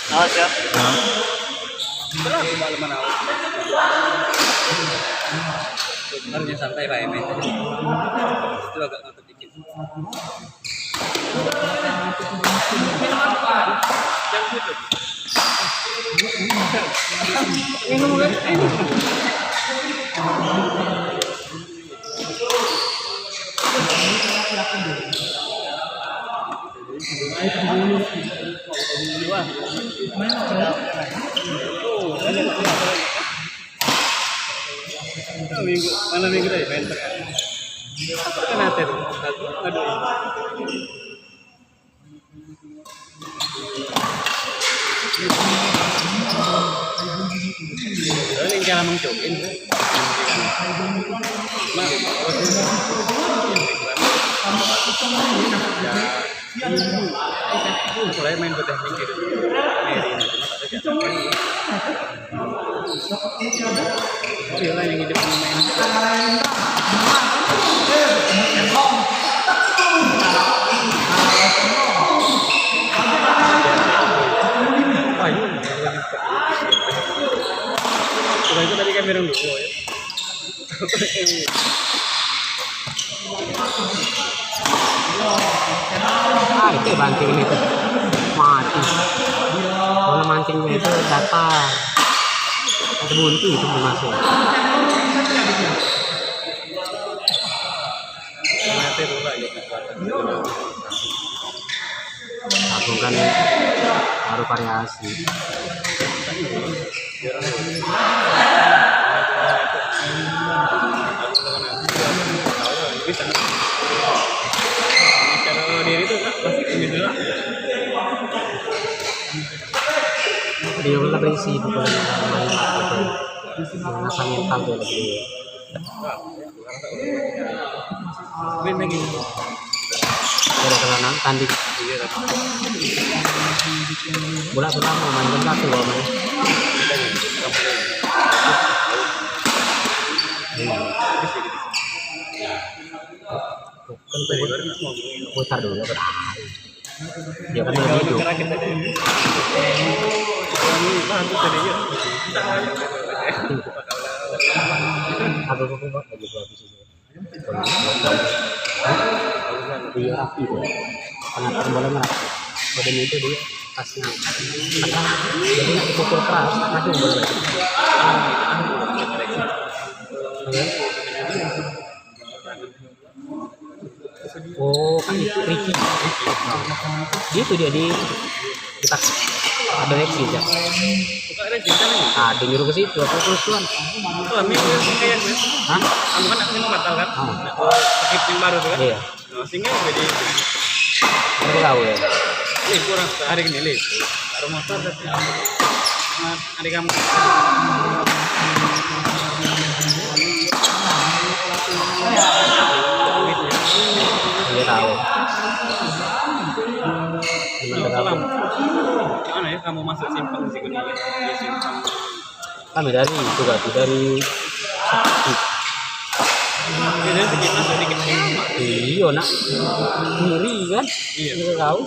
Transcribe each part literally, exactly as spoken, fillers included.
Awas ya. Berapa malam awas? Baru dia santai, Pak, ya, main. Itu agak ngantuk dikit. Minum apa? Yang itu. Minum kan? Minggu, malam minggu tadi main. Apa kena atur? Aduh. Ini cara mengcokin. Nah, ya. Mulai main bedah mikir. Meri ini. Cuma tak ada. Dia lah yang hidup main. Ayo. Sudah itu tadi kami orang dulu ya. Ah, itu banting ini tuh. Mati. Kalau mancingnya itu datar. Ada buntu itu belum masuk. Aku kan baru variasi. Secara diri tuh pasti gini dulu. Dia lebih sibuk kalau main gitu. Mengasah mental dia lebih. Win lagi. Gara-gara nang tanding. Iya, kan. Bola pertama main benda tuh, main. Iya. Kan putar dulu, kan. Dia kan lagi hidup. Aku, aku, aku, aku, aku, aku, Iya, rapi tuh. Pengatur bolanya rapi. Badan itu dia pas ngangkat. Tekan, jadi nak dipukul keras, maju boleh. Oh, kan itu Ricky. Dia tuh dia di Kita ada Rexi aja. Bukan Rexi kan ini? Ada nyuruh ke situ, aku terus tuan. Itu kami kayak gue. Hah? Kamu kan aku batal kan? Ah. Nah, oh, skip yang baru tuh kan? Iya. Nah, sehingga gue di Apa kau ya? Libur hari ini libur. Baru motor tapi. Hari kamu. Iya tahu. Gimana kamu? Mana ya kamu masuk simpang di sini? Di simpang. Kami dari itu berarti dari Sakti. Iya, dari Sakti masuk dikit. Iya, nak. Ngeri kan? Iya. Ngeri tahu.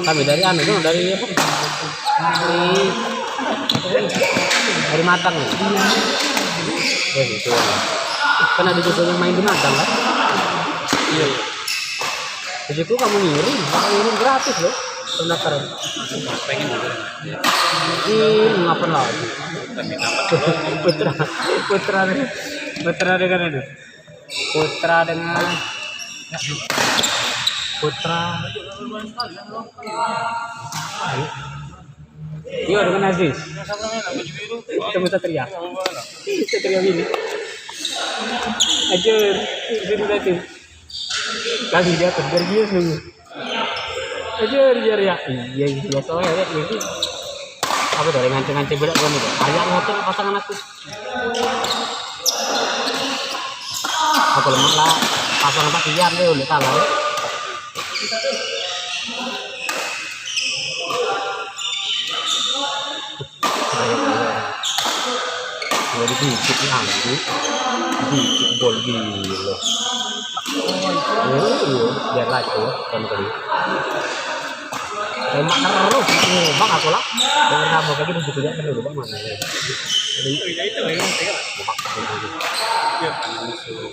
Kami dari anu tuh, dari apa? Dari, dari Matang. Ya gitu. Kan ada juga yang main di Matang kan? Iya. Jadi tuh kamu ngirim, kamu ngirim gratis loh pendaftaran. Pengen juga. Ih, ngapain lagi? Putra, putra, putra dengan itu. Putra dengan Putra. Ayo. Iya, dengan Aziz. Ketemu Satria. Satria ini. Ajar, itu dia tuh. Lagi di atas, biar dia nunggu. Ajar, ajar ya. Iya, iya, biasa ya, ya, gitu. Apa tuh, ngancing-ngancing budak gua nih, tuh. Ayam motor pasangan aku. Aku lemak lah, pasang apa kian deh, udah salah. Kalau dipicit ni aku, dipicit bol gilo. Oh, iya, biar laju ya, kan tadi. Lemak terus, ngubang aku lah. Jangan tambah lagi, begitu ya, perlu lubang mana ya. Jadi, ya, itu memang saya lah. Lemak terus. Ya, kan, musuh.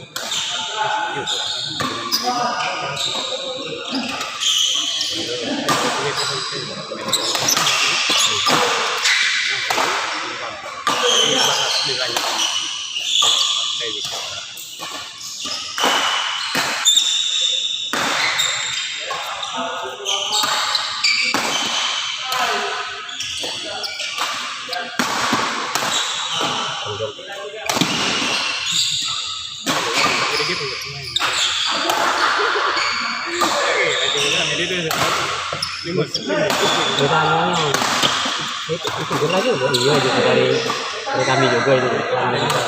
Bukan, itu, itu lagi, oh, iya, gitu, dari, dari kami juga itu, dari kita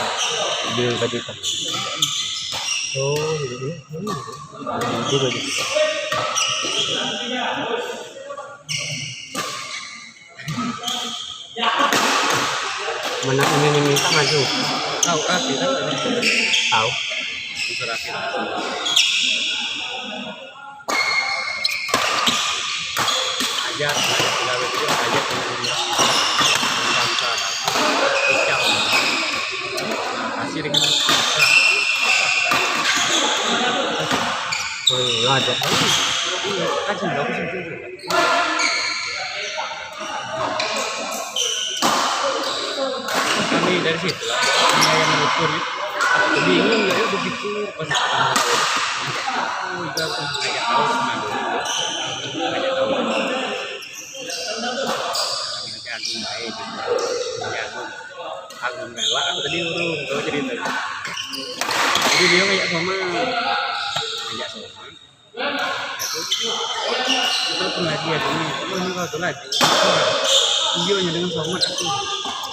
di Bajikan. Oh, gitu, iya, iya. Gitu, gitu. Mana ini, ini minta maju. Tahu, rapi, tahu. Tahu. Bisa rapi. Ajar, ajar pegawai tu, ajar pegawai. Bangsa, bicang. Kasih dengan. Oh, iya, ajar. Iya, kasih bagus itu. Kami dari situ lah, kami yang ngukur ya. Aku bingung ya, ya begitu pas aku udah tuh ngajak tahu sama dulu. Ngajak tahu. Ngajak aku baik gitu. Ngajak aku. Aku galak, aku tadi urung, tahu cerita. Jadi dia ngajak sama. Ngajak sama. Aku, aku pernah dia ini, aku ini kau tu laju. Iyo, nya dengan selamat aku.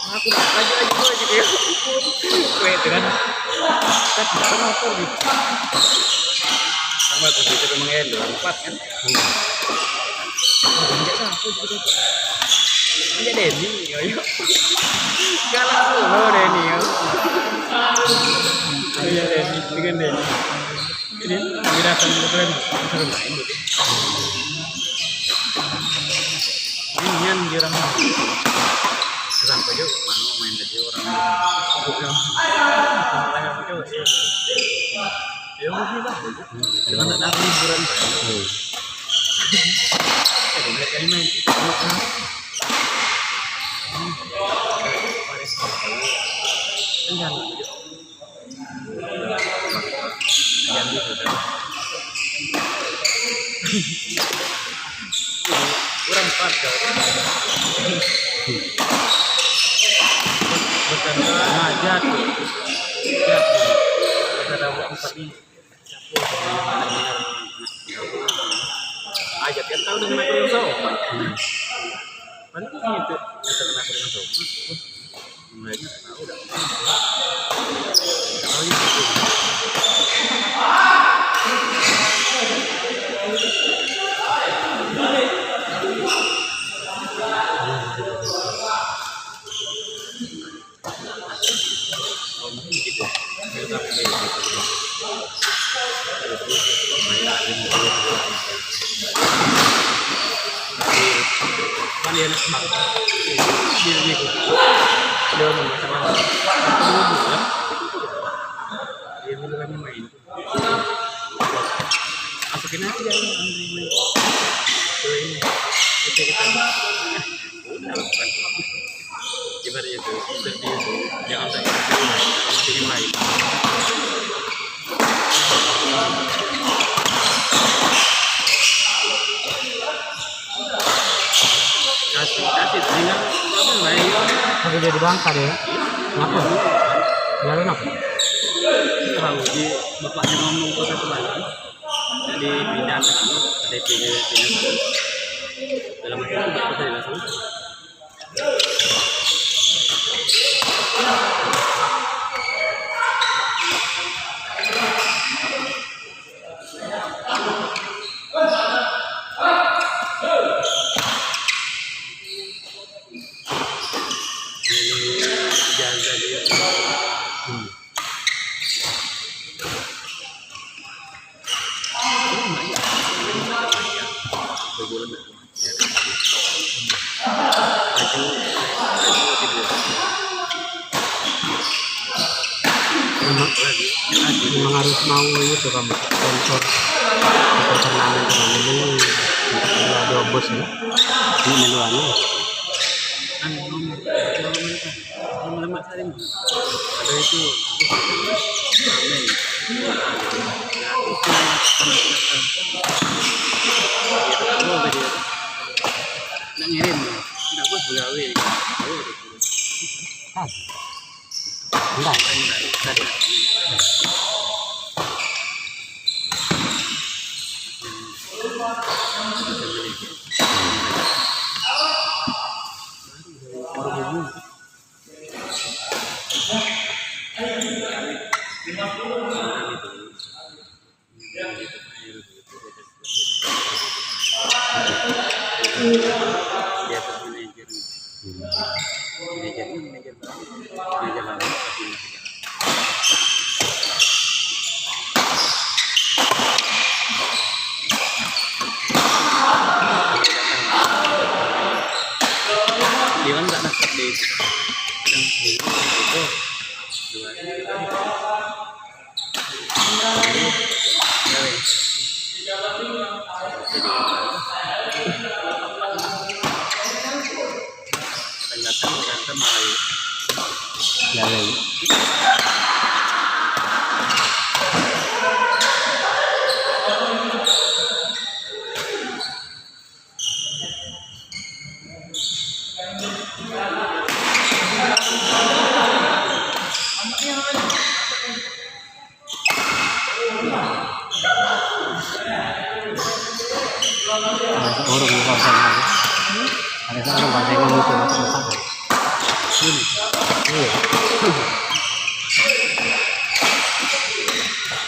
Aku nak laju, laju, laju dia. Kue tu kan. Kan tak motor gitu. Sama tu kita mengendor empat kan. Injak siapa tu? Injak Denny, ayo. Galak tu lo Denny. Ayo Denny, dengan Denny. Ini, ini datang ke kalian, suruh main dulu. Ini nian dia orang. Sampai juga, mana main tadi orang. Bukan. Masalahnya apa coba sih? Ya, mungkin lah. Cuma tak ada hiburan. Hmm. Eh, dia main. Kan jangan. Yang gitu kan. Kurang pas kau. Bukan sengaja tuh. Ya. Kita ada buat empat ini. Aja kan tahu dengan aku yang sama. Paling gitu. Kita kenapa dengan sama? Kan dia nak kembang. Dia, dia, dia macam mana? Dia dulu kan main. Masukin aja yang main. Tuh ini. Kita, kita. Udah, bukan. Ibaratnya tuh, interview tuh, jangan tak interview, sama dengan lain. Kasih, kasih, tinggal, apa, lain. Tapi jadi bangsa dia. Kenapa? Jalan apa? Tahu, di bapaknya ngomong ke satu lagi. Jadi pindah ke sana, ada pindah, pindah sana. Dalam waktu itu, kita langsung. Memang, memang harus mau itu kamu sponsor, sponsor turnamen, turnamen ini untuk dua bos ya. Ini milu anu. Anu, lemak tadi. Ada itu. Amin. Nak ngirim. Ndak bos begawe. Kan. Enggak. Dia kan tak dapat di itu. Yang itu. Dua. Ada seorang yang pasang lagi. Ada seorang pasang yang musuh masuk. Iya.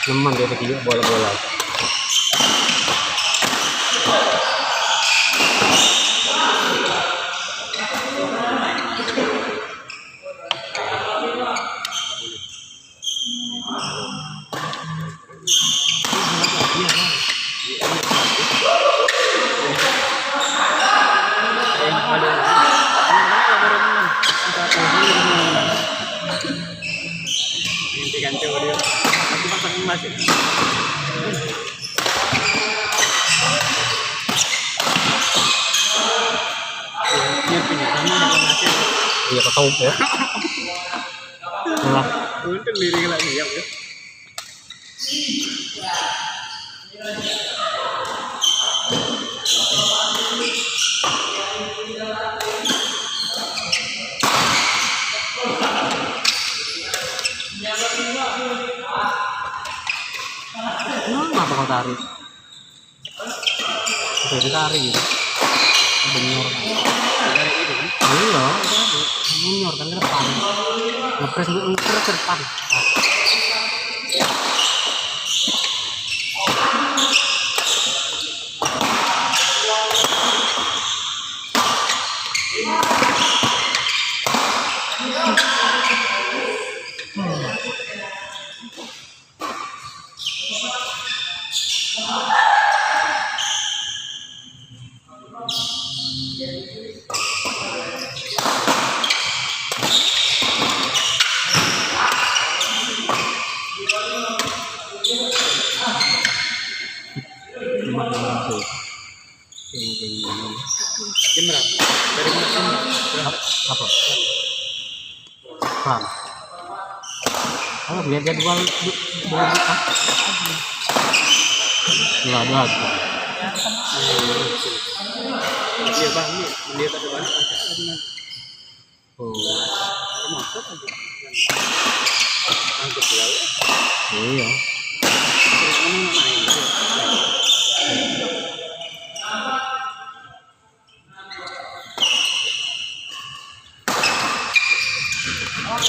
Neman dia begitu bola-bola. Iya, ketaup ya. Lah. Untung diri kena siap ya. Kenapa kau tarik? Bisa ditarik gitu. Benyor. Iya, itu tadi. Benyor kan ke depan. Ngepres, ngepres ke depan. Jam berapa? Dari mana? Apa? Paham? Aku lihat jadwal du-, dua bulan. Dua, dua. Iya, Bang, iya. Dia tak ada banyak. Oh. Termasuk aja. Angkut pegawai. Iya. Terus kamu main, gitu.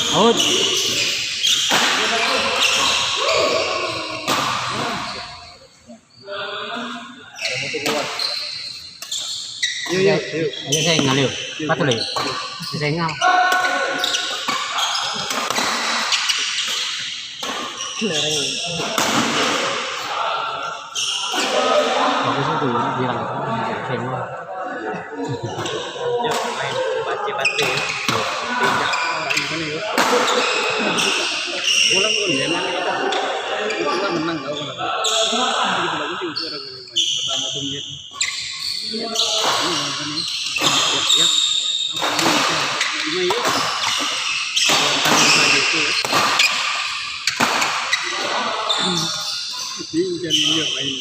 Out. Yo, yo, yo. Ayo, saya ngalih. Patuh, yo. Saya ngal. Bagus itu, bilang. Saya ngal. Yo, main bacem. Pasti. Tidak. Pulang pun ya, nanti kita. Itu kan menang kau kalau. Itu bagus sih, itu orang yang main. Pertama tuh dia. Iya, ini. Siap, siap. Apa ini? Lima, yuk. Tangan saja itu, ya. Ini hujan, iya, main.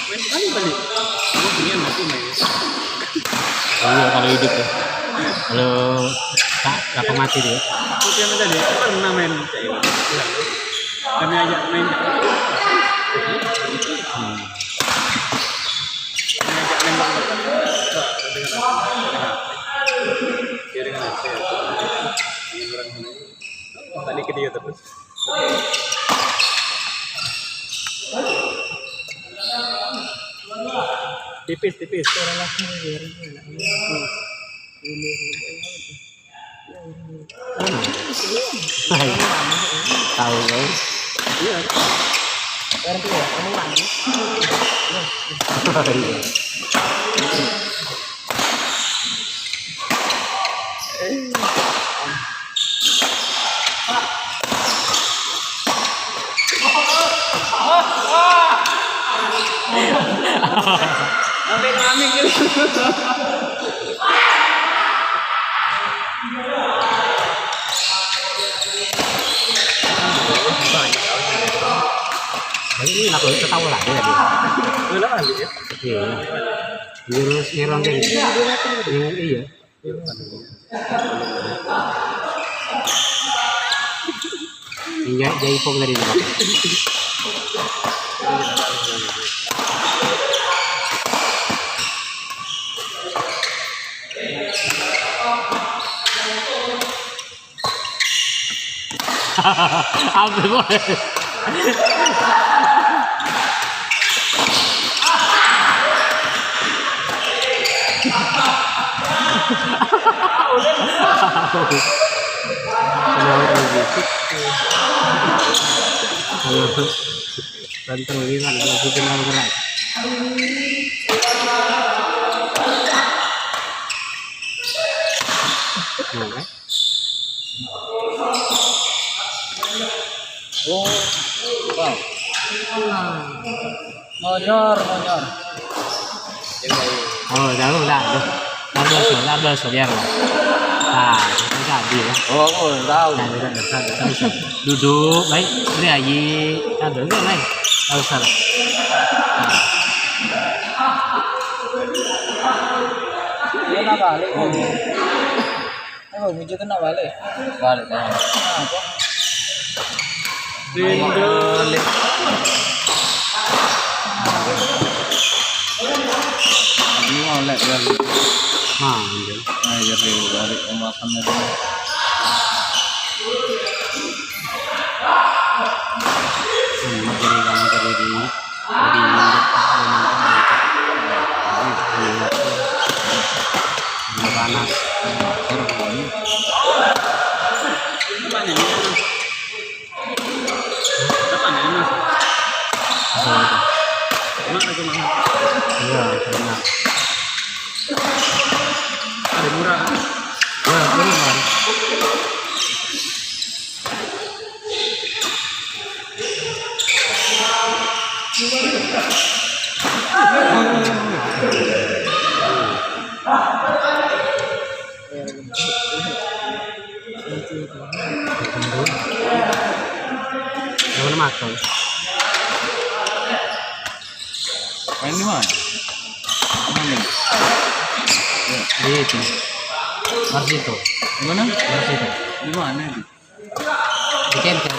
Wes, balik, balik. Oh, ini yang mati, main. Oh, iya, kalau hidup ya. Kalau tak, tak mati dia. Itu yang tadi, kan pernah main. Kami ajak main. Hmm. Kami ajak main. Dia dengan apa ya? Dengan orang sana. Balik ke dia terus. Tipis, tipis. Hai. Tahu kau? Iya. Orang tua, kamu lagi. Iya. Sampai kami gitu. Banyak kali. Jadi ini aku ketawa lagi ya, dia. Ulang lagi ya? Iya. Virus nyerang kayak gitu. Iya. Iya, jadi pom tadi nih, Bang. Ambil boleh. Kenapa begitu? Halo. Tentang Iran, kalau kita mau gerak. Nah, kan? Oh, wow. Monyor, monyor. Oh, jauh dah. Dah belas, dah belas, biar lah. Nah, itu tadi ya. Oh, aku belum tahu. Nah, dah, dah, dah, dah, dah. Duduk, baik. Ini aja. Ada enggak, baik? Tak usah lah. Nah. Dia nak balik. Oh. Oh, meja tu nak balik. Balik dah. Nah, apa? Balik. Ini molek dah. Nah, iya. Nah, iya, dia balik pembahasannya tu. Hmm, jadi kamu jadi di Jadi, panas. Iya, enak. Ada murah. Wah, bener, Bang. Jangan makan. Main di mana? Mana? Di itu. Marsito. Di mana? Marsito. Di mana itu? Di Kempel.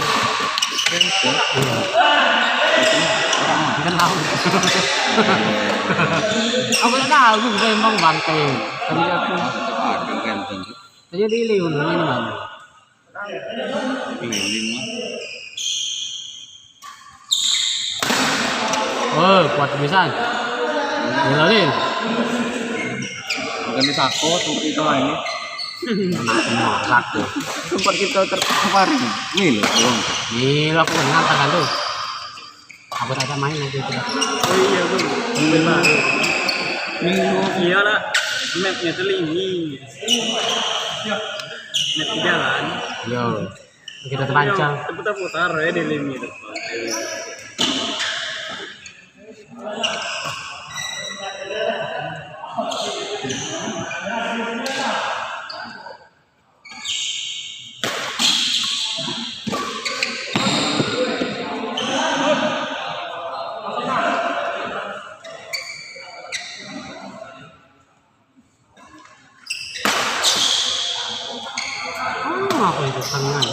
Kempel? Iya. Itu orang mana? Kan tahu. Aku tak tahu, aku bukan emang bangke. Tapi aku. Ada Kempel. Saya di Liun, ini mana? Keliling lah. Oh, kuat pisan. Gila, Lin. Bukan di Sako, tuh kita ini. Nah, Sako. Tempat kita ter-, kemarin. Ini loh, Bang. Gila, aku kenal tangan tuh. Aku tak ada main lagi itu. Oh iya, Bang. Iya, baru. Minggu. Iyalah, mapnya tuh Limi. Map jalan. Yo. Kita terpancar. Putar-putar ya di Limi itu. Ah, apa itu tangan?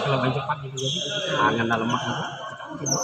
Kalau main cepat gitu jadi. Tangan dah lemak gitu.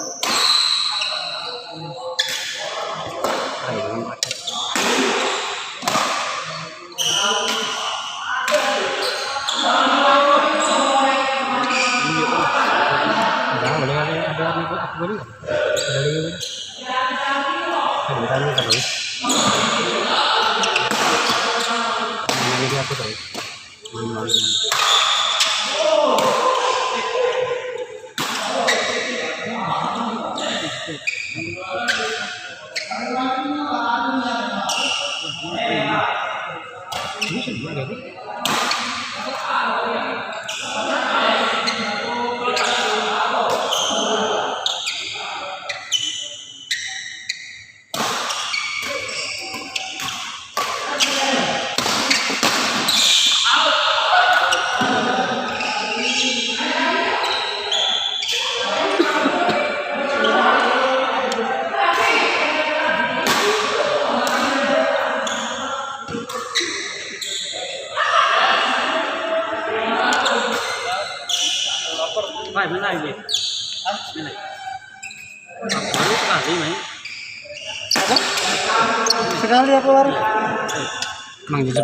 Baik, main lagi. Hah? Main lagi. Baru sekali main. Apa? Sekali apa baru? Emang gitu.